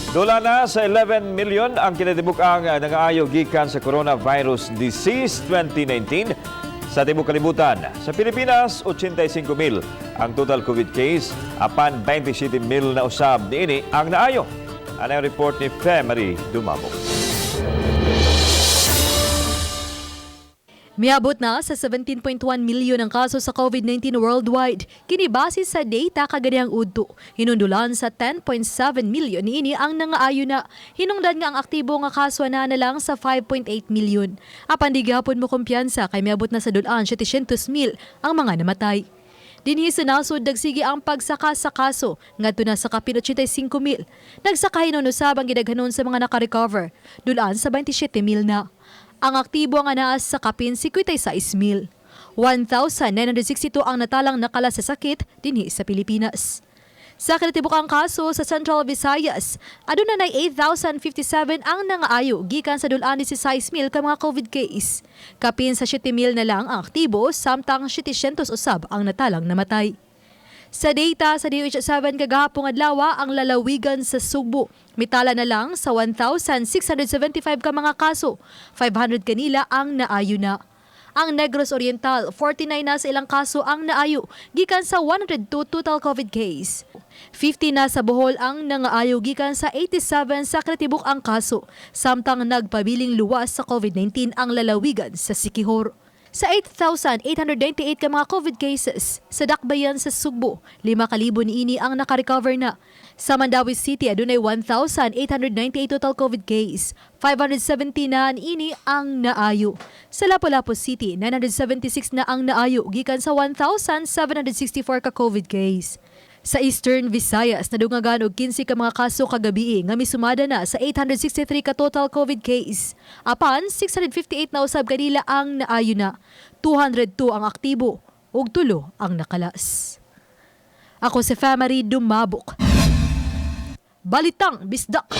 Dula na sa 11 million ang kinatibuk-ang nangaayo gikan sa coronavirus disease 2019 sa tibok kalibutan. Sa Pilipinas, 85 mil ang total COVID case, apan 27 mil na usab niini ang naayo. Ano ang report ni Fe Marie Dumabok? Miabot na sa 17.1 milyon ang kaso sa COVID-19 worldwide. Kini base sa data kaganihang udto. Hinundulan sa 10.7 milyon niini ang nangaayo na. Hinungdan nga ang aktibo nga kaso na na lang sa 5.8 milyon. Apan di gihapon mo kumpiyansa kay miabot na sa dulaan 700 mil ang mga namatay. Dinhi sa nasod, nagsige ang pagsaka sa kaso ngadto na sa kapin 85 mil. Nagsaka hinon usab ang gidaghanon sa mga naka-recover, dulaan sa 27 mil na. Ang aktibo nga naa sa kapin 56 mil. 1,962 ang natalang nakala sa sakit dinhi sa Pilipinas. Sa kinatibukang kaso sa Central Visayas, aduna nay 8,057 ang nangaayo gikan sa dulaan 16 mil ka mga COVID case. Kapin sa 7 mil na lang ang aktibo, samtang 700 usab ang natalang namatay. Sa data sa DOH7 kagahapong adlaw, ang lalawigan sa Sugbo mitala na lang sa 1,675 ka mga kaso, 500 kanila ang naayo na. Ang Negros Oriental, 49 na sa ilang kaso ang naayo gikan sa 102 total COVID case. 50 na sa Bohol ang nangaayo gikan sa 87 sa kinatibuk ang kaso, samtang nagpabiling luwas sa COVID-19 ang lalawigan sa Siquijor. Sa 8,898 ka mga COVID cases sa Dakbayan sa Sugbo, 5,000 niini ang nakarecover na. Sa Mandaue City, adunay 1,898 total COVID case. 570 na niini ang naayo. Sa Lapu-Lapu City, 976 na ang naayo gikan sa 1,764 ka COVID case. Sa Eastern Visayas, nadungagan og 15 ka mga kaso kagabi nga misumada na sa 863 ka total COVID case. Apan, 658 na usab kanila ang naayo na. 202 ang aktibo ug 3 ang nakalas. Ako si Famary Dumabok. Balitang Bisdak.